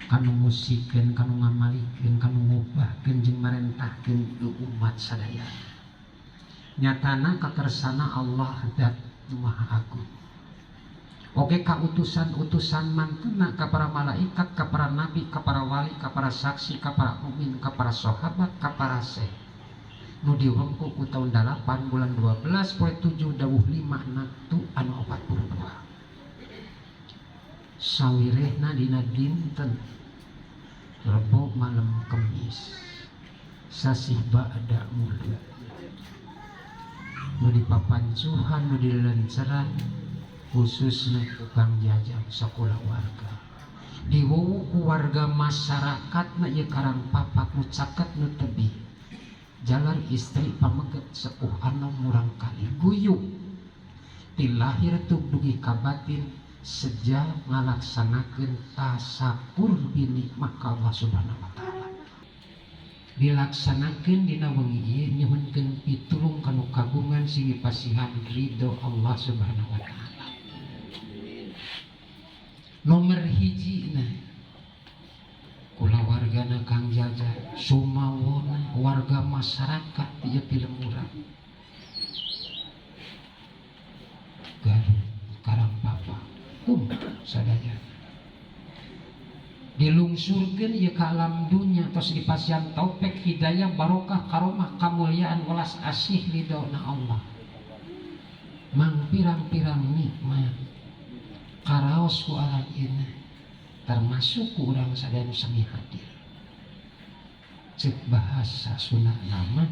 Kanu ngusikeun, kanu ngamalikeun, kanu ngubahkeun jeung marentahkeun umat sadaya. Nyatana kakersana Allah dat nu Maha Agung. Oge ka utusan-utusan mantena, ka para malaikat, ka para nabi, ka para wali, ka para saksi, ka para mukmin, ka para sahabat, ka para syekh. Nu diwengku ku tahun 8 bulan 12 poe 7 dawuh 5 natu anu 42. Sawirehna dina dinten Rebo malam Kemis sasih ba'da mulud nu dipapancuhan nu dilenceran khususna ku Kang Jajang sakola warga diwuwu ku warga masyarakatna ieu Karang Papak nu caket nu tebih jalan istri pameget sepuh anom murang kali guyub ti lahir tug dugi ka batin seja ngalaksanakeun tasakur binikmah ka Allah Subhanahu wa taala dilaksanakeun dina wengi ieu nyuhunkeun pitulung kanu kagungan sing dipasihan ridho Allah Subhanahu wa taala. Nomor hiji na kulawargana Kang Jajang sumawona warga masyarakat ieu pilemburan Garut Karang Papak kum sadaya dilungsurkeun ieu ka alam dunya tos dipasihan taufik hidayah barokah karomah kamuliaan welas asih ridhona Allah mang pirang-pirang nikmat karaos ku alam ini termasuk ku urang sadaya nu sami hadir. Cek bahasa Sunda nama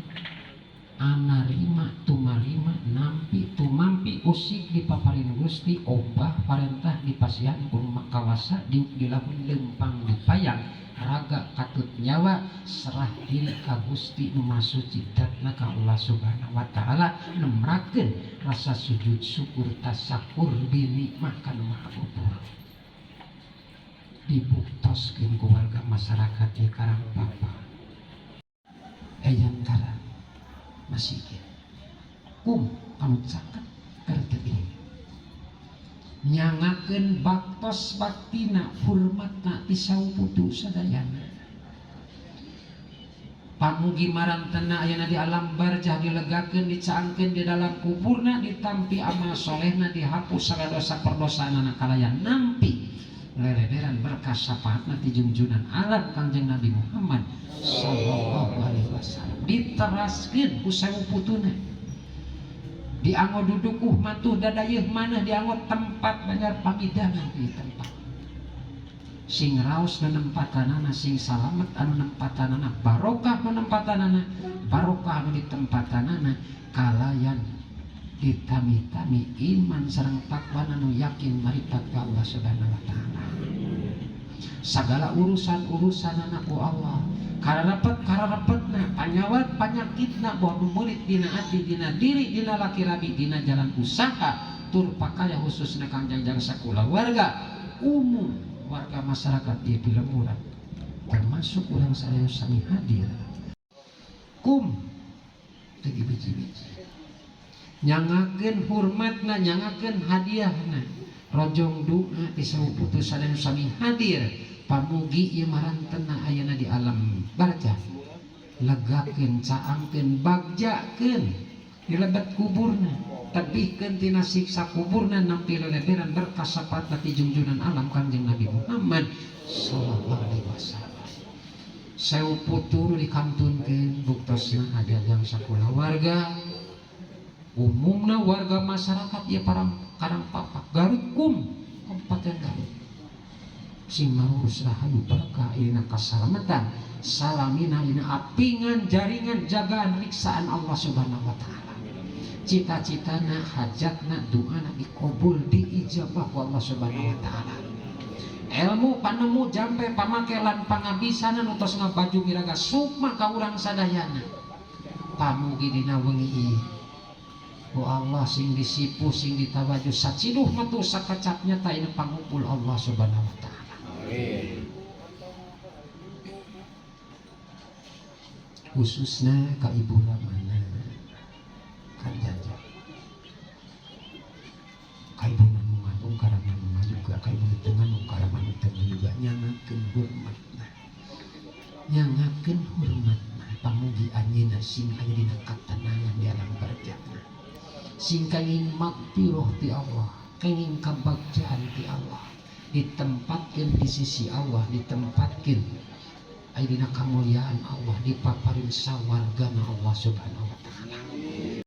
anarima tumarima nampi tumampi usik dipaparin Gusti obah parentah dipasihan ku kawasa dilahun lempang dipayang raga katut nyawa serah diri ka Gusti nu Maha Suci datna ka Allah Subhanahu wa taala nemrakeun rasa sujud syukur tasakur binikmah ka nu Maha Luhur dibuktoskeun ku warga masyarakat di Karang Papak hayang karang masih kum anu caket keur nyangakeun baktos baktina hormatna ti sauputu sadayana pamugi marantena ayana di alam barzah dilegakeun dicaangkeun di dalam kuburna ditampi amal solehna dihapus segala dosa perdosaanana kalayan nampi lelederan berkah syafaatna ti junjunan alam Kangjeng Nabi Muhammad sallallahu alaihi wasallam diteraskeun ku sauputuna dianggo dudukuh matuh dadayeuh manah dianggo tempat banjar pamidangan di tempat sing raos nu nempatanana sing salamet anu nempatanana barokah nu nempatanana barokah anu ditempatanana kalayan ditami-tami iman sareng takwa anu yakin maripat ka Allah Subhanahu wa taala segala urusan-urusanana ku Allah kararepet kararepetna panyawat panyakitna boh nu meulit dina ati dina diri dina laki rabi dina jalan usaha tur pakaya khususna Kang Jajang sakula warga umum warga masyarakat di Pilemburan termasuk urang sadaya sami hadir kum teu biji-biji nyangakeun hormatna nyangakeun hadiahna rojong doa ti sauputu sadaya sami hadir pamugi ieu marantena ayana di alam barzah legakeun caangkeun bagjakeun di lebet kuburna tebihkeun tina siksa kuburna nampi lelederan berkah syafaatna ti junjunan alam Kangjeng Nabi Muhammad sallallahu alaihi wasallam. Sauputu dikantunkeun buktosna Jajang sakula warga umumna warga masyarakat ieu parang Karang Papak Garut kum Kabupaten Garut sing marurus rahayu berkah ina kasalamatan salamina ina apingan jaringan jagaan riksaan Allah Subhanahu wa taala cita-citana hajatna doana dikabul diijabah ku Allah Subhanahu wa taala ilmu panemu jampe pamake lan pangabisana nu tos ngabaju miraga sukma ka urang sadayana pamugi dina wengi ieu ku Allah sing disipu sing ditawaju saciduh metu sakecap nyata ini pangupul Allah Subhanahu wa taala. Amin. Khususnya ka Ibu Ramana Kang Jajang ka Ibu nu ngandung karama juga ka Ibu nu teu ngandung karama nu teu juga. Nyangakeun hormatna, nyangakeun hormatna. Pamugi anjeunna sing aya dina katenangan di alam barzahna, sing kenging magfirah ti Allah, kenging kabagjaan ti Allah, ditempatkeun di sisi Allah, ditempatkeun aya dina kamuliaan Allah, dipaparin sawargana Allah Subhanahu wa Taala.